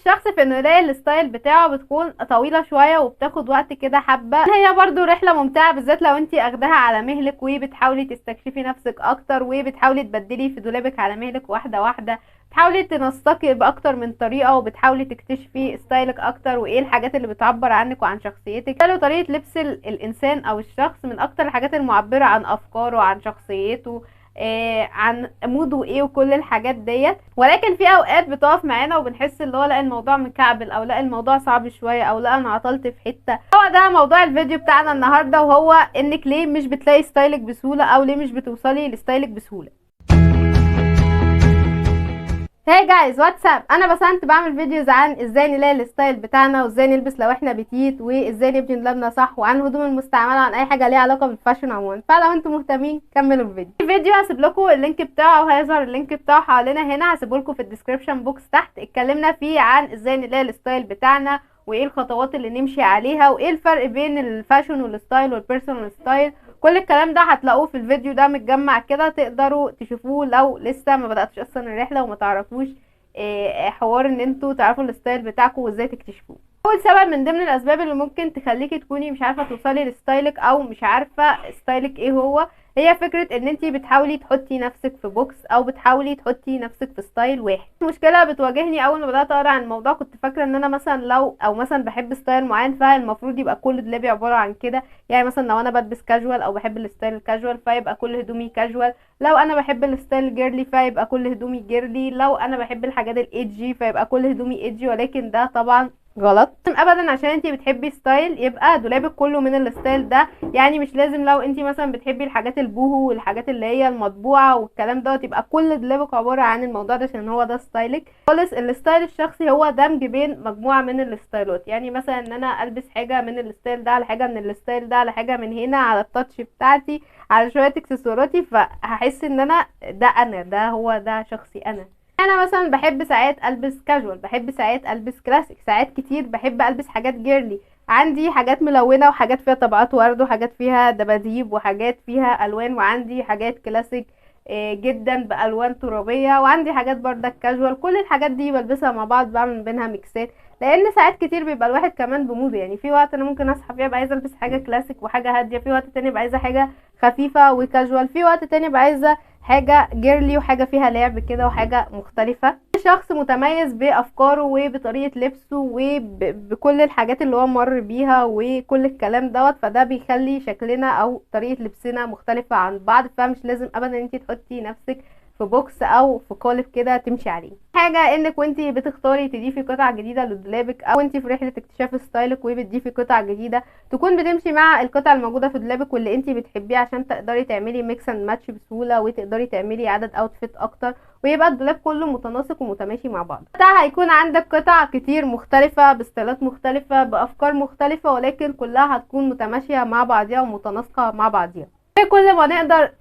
الشخص في انه يلاقي ال style بتاعه بتكون طويلة شوية وبتاخد وقت كده حبه. هي برضو رحله ممتعة، بالذات لو انت اخداها على مهلك وبتحاولي تستكشفي نفسك اكتر وبتحاولي تبدلي في دولابك على مهلك واحدة واحدة، بتحاولي تنسقي باكتر من طريقه وبتحاولي تكتشفي style ك اكتر وايه الحاجات اللي بتعبر عنك وعن شخصيتك. طريقه لبس الانسان او الشخص من اكتر الحاجات المعبره عن افكاره، عن شخصيته، عن mood ه ايه وكل الحاجات ديت. ولكن في اوقات بتقف معانا وبنحس اللي هو لا الموضوع مكعبل، او لا الموضوع صعب شوية، او لا انا عطلت في حتة. هو ده موضوع الفيديو بتاعنا النهارده، وهو انك ليه مش بتلاقي style ك بسهولة، او ليه مش بتوصلي ل style ك بسهولة. Hey guys what's up، انا بسنت بعمل videos عن ازاي نلاقي ال style بتاعنا، وازاي نلبس لو احنا petite، وازاي نبني دولابنا صح، وعن الهدوم المستعملة، وعن اي حاجة ليها علاقة بال fashion عموما. فلو انتم مهتمين كملوا الفيديو. الفيديو هسيب لكم ال link بتاعه، وهيظهر ال link بتاعه حوالينا هنا، هسيبه لكم في ال description box تحت. اتكلمنا فيه عن ازاي نلاقي ال style بتاعنا، وايه الخطوات اللي نمشي عليها، وايه الفرق بين ال fashion وال style وال personal style. كل الكلام ده هتلاقوه في الفيديو ده متجمع كده، تقدروا تشوفوه لو لسه ما بدأتوش اصلا الرحلة وما تعرفوش حوار ان انتوا تعرفوا ال style بتاعكم وازاي تكتشفوه. اول سبب من ضمن الاسباب اللي ممكن تخليكي تكوني مش عارفه توصلي ل style ك او مش عارفه style ك ايه هو، هي فكرة ان انتي بتحاولي تحطي نفسك في box، او بتحاولي تحطي نفسك في style واحد. مشكلة بتواجهني اول ما بدات اقرا عن الموضوع، كنت فاكره ان انا مثلا لو او مثلا بحب style معين فالمفروض يبقى كل دولابي عبارة عن كده. يعني مثلا لو انا بلبس كاجوال او بحب ال style ال casual فيبقى كل هدومي كاجوال، لو انا بحب ال style girly فيبقى كل هدومي girly، لو انا بحب الحاجات ال edgy فيبقى كل هدومي edgy. ولكن ده طبعا غلط ابدا. عشان انتي بتحبي style يبقى دولابك كله من ال style ده. يعني مش لازم لو انتي مثلا بتحبي الحاجات ال boho والحاجات اللي هي المطبوعة والكلام دوت يبقى كل دولابك عبارة عن الموضوع ده عشان هو ده style ك خالص. ال style الشخصي هو دمج بين مجموعة من ال style ات. يعني مثلا ان انا البس حاجة من ال style ده على حاجة من ال style ده على حاجة من هنا، على ال touch بتاعتي، على شوية اكسسواراتي، فهحس ان انا ده انا، ده هو ده شخصي انا. انا مثلا بحب ساعات البس كاجوال، بحب ساعات البس كلاسيك، ساعات كتير بحب البس حاجات girly. عندي حاجات ملونة وحاجات فيها طبعات ورد وحاجات فيها دباديب وحاجات فيها الوان، وعندي حاجات كلاسيك جدا بالوان ترابيه، وعندي حاجات بردك كاجوال. كل الحاجات دي بلبسها مع بعض، بعمل بينها mix ات، لان ساعات كتير بيبقى الواحد كمان ب mood ه. يعني في وقت انا ممكن اصحى فيه ابقى عايزه البس حاجة كلاسيك وحاجه هادية، في وقت تاني ابقى عايزه حاجة خفيفة وكاجوال، في وقت تاني ابقى عايزه حاجة girly وحاجه فيها لعب كده وحاجه مختلفة. شخص متميز بافكاره وبطريقة لبسه وبكل الحاجات اللي هو مر بيها وكل الكلام دوت، فده بيخلي شكلنا او طريقه لبسنا مختلفة عن بعض. فمش لازم ابدا انتي تحطي نفسك في box او في قالب كده تمشي عليه. حاجة انك وانتي بتختاري تضيفي قطع جديدة لدولابك، او انتي في رحله اكتشاف style ك وبتضيفي قطع جديدة تكون بتمشي مع القطع الموجودة في دولابك واللي انتي بتحبيه، عشان تقدري تعملي mix and match بسهولة، وتقدري تعملي عدد outfit اكتر، ويبقى الدولاب كله متناسق ومتماشي مع بعض. ده هيكون عندك قطع كتير مختلفة ب style ات مختلفة بافكار مختلفة، ولكن كلها هتكون متماشيه مع بعضيها ومتناسقه مع بعضيها. كل ما نقدر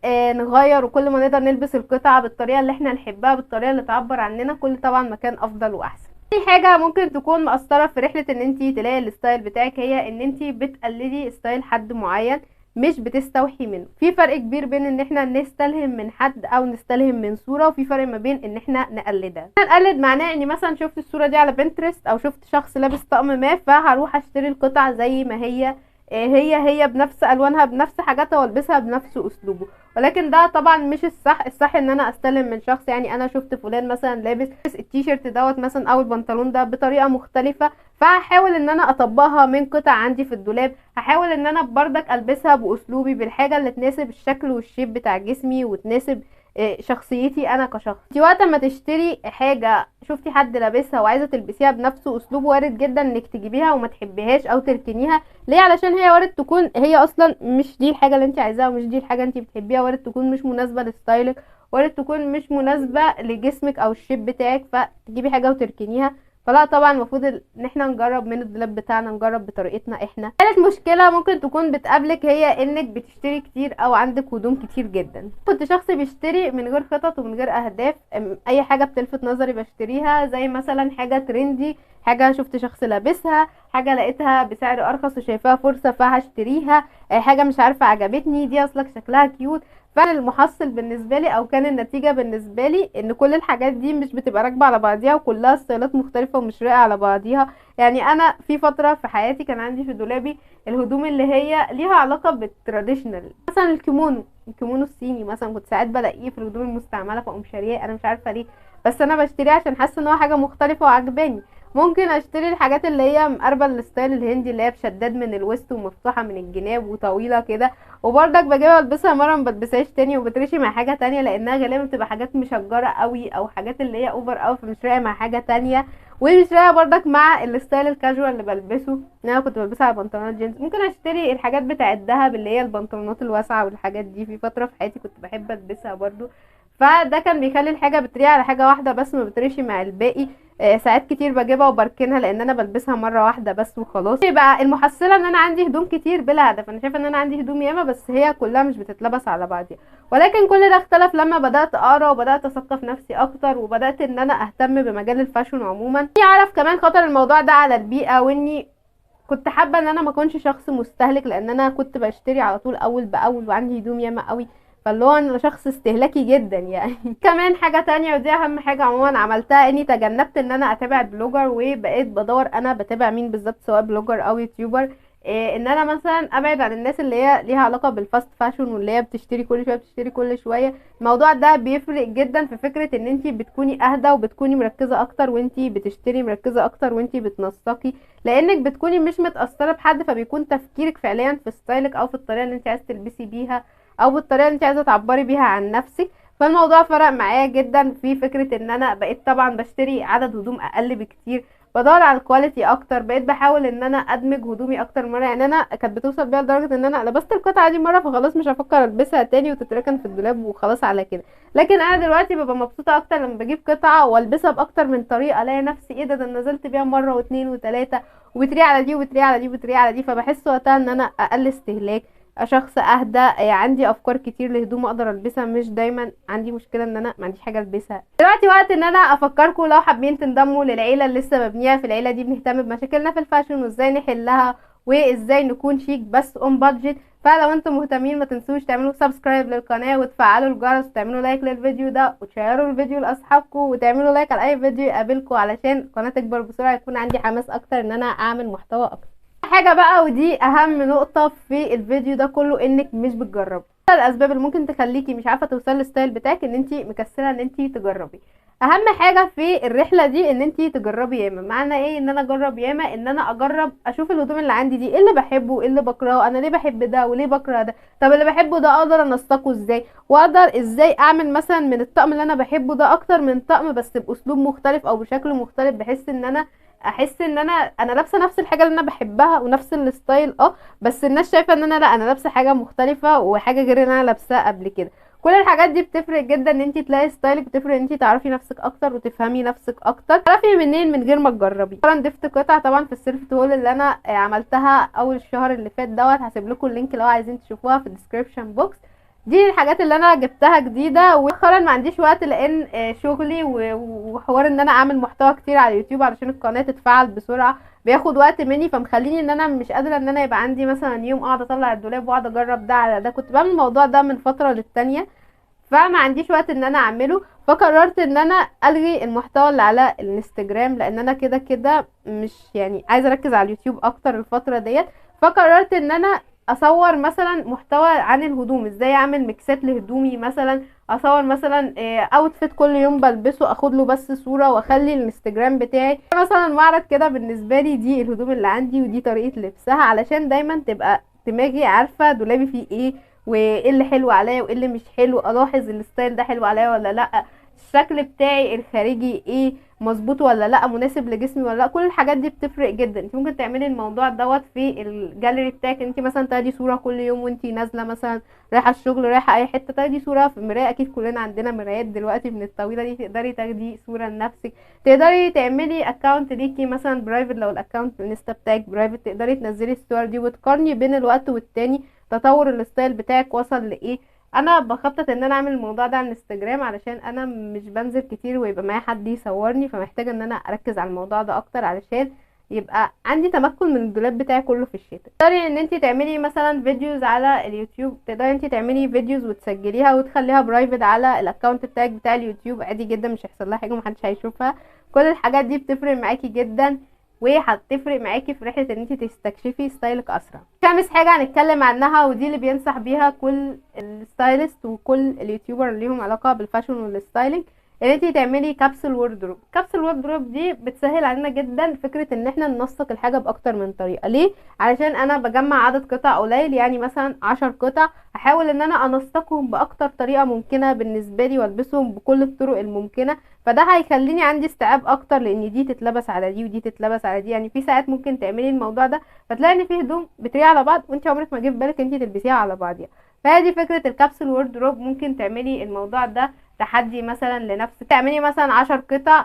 نغير وكل ما نقدر نلبس القطعة بالطريقة اللي احنا نحبها، بالطريقة اللي تعبر عننا، كل طبعا ما كان افضل واحسن. تاني حاجة ممكن تكون مقصرة في رحلة ان انتي تلاقي ال style بتاعك، هي ان انتي بتقلدي style حد معين مش بتستوحي منه. في فرق كبير بين ان احنا نستلهم من حد او نستلهم من صورة، وفي فرق ما بين ان احنا نقلدها. نقلد معناه اني مثلا شفت الصورة دي على بنترست، او شفت شخص لابس طقم ما، فهروح اشتري القطع زي ما هي هي بنفس الوانها بنفس حاجاتها والبسها بنفس اسلوبه. ولكن ده طبعا مش الصح. الصح ان انا استلم من شخص. يعني انا شفت فلان مثلا لابس التيشيرت دوت مثلا او البنطلون ده بطريقة مختلفة، فهحاول ان انا اطبقها من قطع عندي في الدولاب، هحاول ان انا بردك البسها باسلوبي، بالحاجة اللي تناسب الشكل وال shape بتاع جسمي وتناسب شخصيتي انا كشخص. انتي وقت ما تشتري حاجة شفتي حد لابسها وعايزه تلبسيها بنفس اسلوبه، وارد جدا انك تجيبيها وما تحبيهاش او تركنيها. ليه؟ علشان هي وارد تكون هي اصلا مش دي الحاجة اللي انت عايزاها ومش دي الحاجة انت بتحبيها، وارد تكون مش مناسبة ل style ك، وارد تكون مش مناسبة لجسمك او ال shape بتاعك، فتجيبي حاجة وتركنيها. فلا طبعا المفروض ان احنا نجرب من الدولاب بتاعنا، نجرب بطريقتنا احنا. ثالث مشكلة ممكن تكون بتقابلك هي انك بتشتري كتير او عندك هدوم كتير جدا. كنت شخص بيشتري من غير خطط ومن غير اهداف، اي حاجة بتلفت نظري بشتريها، زي مثلا حاجة trendy، حاجة شفت شخص لابسها، حاجة لقيتها بسعر ارخص وشايفاها فرصة فهشتريها، حاجة مش عارفه عجبتني دي اصلا شكلها cute، فالمحصل بالنسبة لي او كان النتيجة بالنسبة لي ان كل الحاجات دي مش بتبقى راكبه على بعضيها، وكلها ستايلات مختلفة ومش رايقة على بعضيها. يعني انا في فترة في حياتي كان عندي في دولابي الهدوم اللي هي ليها علاقة بال traditional، مثلا الكيمونو الصيني مثلا، كنت ساعات بلاقيه في الهدوم المستعملة فاقوم شارياه، انا مش عارفه ليه بس انا بشتريه عشان حاسه ان هو حاجة مختلفة وعجباني. ممكن اشتري الحاجات اللي هي مقربة لل style الهندي اللي هي بشداد من الوسط ومفتوحه من الجناب وطويلة كده، وبرضك بجيبها البسها مرة ما بلبسهاش تاني وبترشي مع حاجة تانية، لانها غالبا بتبقى حاجات مشجره قوي او حاجات اللي هي over قوي، فمش رايقة مع حاجة تانية، ومش رايقة برضك مع ال style ال casual اللي بلبسه ان انا كنت بلبسها على بنطلونات جينز. ممكن اشتري الحاجات بتاعه الذهب اللي هي البنطلونات الواسعة والحاجات دي، في فترة في حياتي كنت بحب البسها برضو، فده كان بيخلي الحاجة بتريق على حاجة واحدة بس ما بتريش مع الباقي. ساعات كتير بجيبها وبركنها لان انا بلبسها مرة واحدة بس وخلاص. يبقى المحصلة ان انا عندي هدوم كتير بلا هدف. انا شايفه ان انا عندي هدوم ياما بس هي كلها مش بتتلبس على بعضيها. ولكن كل ده اختلف لما بدات اقرا وبدات اثقف نفسي اكتر، وبدات ان انا اهتم بمجال ال fashion عموما، اني اعرف كمان خطر الموضوع ده على البيئة، واني كنت حابة ان انا ما اكونش شخص مستهلك، لان انا كنت بشتري على طول اول باول وعندي هدوم ياما قوي، فاللي هو انا شخص استهلاكي جدا يعني. كمان حاجة تانية ودي اهم حاجة عموما عملتها، اني تجنبت ان انا اتابع blogger، وبقيت بدور انا بتابع مين بالظبط سواء blogger او YouTuber. ان انا مثلا ابعد عن الناس اللي هي ليها علاقة بال fast fashion واللي هي بتشتري كل شوية بتشتري كل شوية. الموضوع ده بيفرق جدا في فكرة ان انتي بتكوني اهدى وبتكوني مركزه اكتر وانتي بتشتري، مركزه اكتر وانتي بتنسقي، لانك بتكوني مش متاثرة بحد، فبيكون تفكيرك فعليا في style ك او في الطريقة اللي انت عايزه تلبسي بيها او بالطريقة اللي انت عايزه تعبري بيها عن نفسك. فالموضوع فرق معايا جدا في فكرة ان انا بقيت طبعا بشتري عدد هدوم اقل بكتير، بدور على ال quality اكتر، بقيت بحاول ان انا ادمج هدومي اكتر مرة. يعني انا كانت بتوصل بيها لدرجة ان انا لبست القطعة دي مرة فخلاص مش هفكر البسها تاني وتتركن في الدولاب وخلاص على كده. لكن انا دلوقتي ببقى مبسوطة اكتر لما بجيب قطعه والبسها باكتر من طريقه، الاقي نفسي ايه ده نزلت بيها مرة واتنين وتلاتة، وبتريق على دي وبتريق على دي وبتريق على دي، فبحس وقتها ان انا اقل استهلاك، شخص اهدى، عندي افكار كتير لهدوم اقدر البسها، مش دايما عندي مشكلة ان انا ما عنديش حاجة البسها. دلوقتي وقت ان انا افكركم لو حابين تنضموا للعيلة اللي لسه مبنية. في العيلة دي بنهتم بمشاكلنا في ال fashion وازاي نحلها وازاي نكون شيك بس on budget. فلو انتم مهتمين ما تنسوش تعملوا subscribe للقناة وتفعلوا الجرس وتعملوا like للفيديو ده وتشيروا الفيديو لاصحابكم وتعملوا like على اي فيديو يقابلكم علشان القناة تكبر بسرعة، يكون عندي حماس اكتر ان انا اعمل محتوى اكتر. حاجة بقى ودي اهم نقطة في الفيديو ده كله، انك مش بتجربي. الاسباب اللي ممكن تخليكي مش عارفه توصلي لل style بتاعك ان انتي مكسله ان انتي تجربي. اهم حاجة في الرحلة دي ان انتي تجربي ياما. معنى ايه ان انا اجرب ياما؟ ان انا اجرب اشوف الهدوم اللي عندي دي ايه اللي بحبه وايه اللي بكرهه، انا ليه بحب ده وليه بكره ده، طب اللي بحبه ده اقدر انسقه ازاي، واقدر ازاي اعمل مثلا من الطقم اللي انا بحبه ده اكتر من طقم بس باسلوب مختلف او بشكل مختلف، بحس ان انا احس ان انا لابسه نفس الحاجة اللي انا بحبها ونفس ال style بس الناس شايفه ان انا لا، انا لابسه حاجة مختلفة وحاجه غير اللي انا لابساها قبل كده. كل الحاجات دي بتفرق جدا ان انت تلاقي style ك، بتفرق ان انت تعرفي نفسك اكتر وتفهمي نفسك اكتر. تعرفي منين من غير ما تجربي؟ طبعا ضفت قطع طبعا في ال thrift haul اللي انا عملتها اول الشهر اللي فات دوت، هسيب لكم ال link لو عايزين تشوفوها في ال description box. دي الحاجات اللي انا جبتها جديدة، ومؤخرا ما عنديش وقت لان شغلي وحوار ان انا اعمل محتوى كتير على اليوتيوب علشان القناة تتفعل بسرعة بياخد وقت مني، فمخليني ان انا مش قادرة ان انا يبقى عندي مثلا يوم اقعد اطلع الدولاب واقعد اجرب ده على ده. كنت بعمل الموضوع ده من فترة للتانيه فما عنديش وقت ان انا اعمله، فقررت ان انا الغي المحتوى اللي على الانستجرام لان انا كده كده مش يعني عايزه اركز على اليوتيوب اكتر الفترة ديت. فقررت ان انا اصور مثلا محتوى عن الهدوم، ازاي اعمل ميكسات لهدومي، مثلا اصور مثلا outfit كل يوم بلبسه اخد له بس صوره واخلي الانستجرام بتاعي مثلا معرض كده بالنسبة لي، دي الهدوم اللي عندي ودي طريقه لبسها، علشان دايما تبقى دماغي عارفه دولابي فيه ايه وايه اللي حلو عليا وايه اللي مش حلو، الاحظ ال style ده حلو عليا ولا لا، الشكل بتاعي الخارجي ايه مظبوط ولا لا، مناسب لجسمي ولا لا. كل الحاجات دي بتفرق جدا. انت ممكن تعملي الموضوع دوت في الجاليري بتاعك، انت مثلا تاخدي صوره كل يوم وانت نازله مثلا رايحة الشغل رايحة اي حتة، تاخدي صوره في المراية، اكيد كلنا عندنا مرايات دلوقتي من الطويلة دي، تقدري تاخدي صوره لنفسك. تقدري تعملي account ليكي مثلا private، لو ال account الانستا بتاعك private تقدري تنزلي الصور دي وتقارني بين الوقت والتاني تطور ال style بتاعك وصل لايه. انا بخطط ان انا اعمل الموضوع ده على الانستجرام علشان انا مش بنزل كتير ويبقى معايا حد يصورني، فمحتاجه ان انا اركز على الموضوع ده اكتر علشان يبقى عندي تمكن من الدولاب بتاعي كله في الشتاء. تقدري ان انت تعملي مثلا videos على اليوتيوب، تقدري انت تعملي videos وتسجليها وتخليها private على ال account بتاعك بتاع اليوتيوب عادي جدا، مش هيحصل لها حاجة ومحدش هيشوفها. كل الحاجات دي بتفرق معاكي جدا، وهتفرق معاكي في رحله ان انت تستكشفي style ك اسرع. خامس حاجة هنتكلم عنها، ودي اللي بينصح بيها كل ال stylist وكل ال YouTuber اللي ليهم علاقة بال fashion وال styling، ان انت تعملي capsule wardrobe. capsule wardrobe دي بتسهل علينا جدا فكرة ان احنا ننسق الحاجة باكتر من طريقه. ليه؟ علشان انا بجمع عدد قطع قليل، يعني مثلا 10 قطع، هحاول ان انا انسقهم باكتر طريقه ممكنة بالنسبة لي والبسهم بكل الطرق الممكنة، فده هيخليني عندي استيعاب اكتر، لان دي تتلبس على دي ودي تتلبس على دي. يعني في ساعات ممكن تعملي الموضوع ده فتلاقي ان في هدوم بتليق على بعض وانت عمرك ما جه في بالك انت تلبسيها على بعضيها. فهي دي فكرة ال capsule wardrobe. ممكن تعملي الموضوع ده تحدي مثلا لنفسك، تعملي مثلا 10 قطع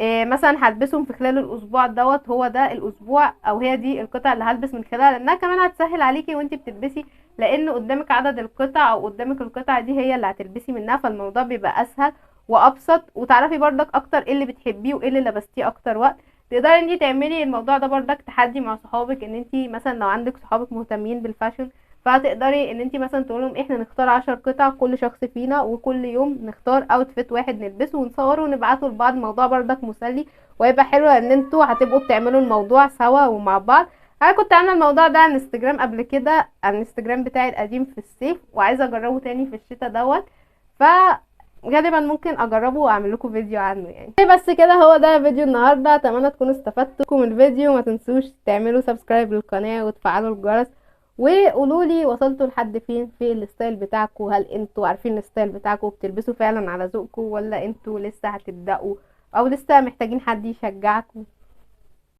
مثلا هلبسهم في خلال الاسبوع دوت، هو ده الاسبوع او هي دي القطع اللي هلبس من خلالها، لانها كمان هتسهل عليكي وانت بتلبسي، لان قدامك عدد القطع او قدامك القطع دي هي اللي هتلبسي منها، فالموضوع بيبقى اسهل وابسط، وتعرفي برضك اكتر ايه اللي بتحبيه وايه اللي لبستيه اكتر وقت. تقدري انتي تعملي الموضوع ده برضك تحدي مع صحابك، ان انتي مثلا لو عندك صحابك مهتمين بال fashion، فهتقدري ان انتي مثلا تقولهم احنا نختار 10 قطع كل شخص فينا، وكل يوم نختار outfit واحد نلبسه ونصوره ونبعته لبعض. الموضوع برضك مسلي وهيبقى حلو، ان انتوا هتبقوا بتعملوا الموضوع سوا ومع بعض. انا كنت عامله الموضوع ده على الانستجرام قبل كده، على الانستجرام بتاعي القديم في الصيف، وعايزه اجربه تاني في الشتاء دوت، ف غالبا ممكن اجربه واعمل لكم فيديو عنه يعني. بس كده هو ده فيديو النهارده، اتمنى تكونوا استفدتوا من الفيديو، ما تنسوش تعملوا subscribe للقناة وتفعلوا الجرس، وقولوا لي وصلتوا لحد فين في ال style بتاعكم، هل انتوا عارفين ال style بتاعكم وبتلبسوا فعلا على ذوقكم، ولا انتوا لسه هتبداوا او لسه محتاجين حد يشجعكم؟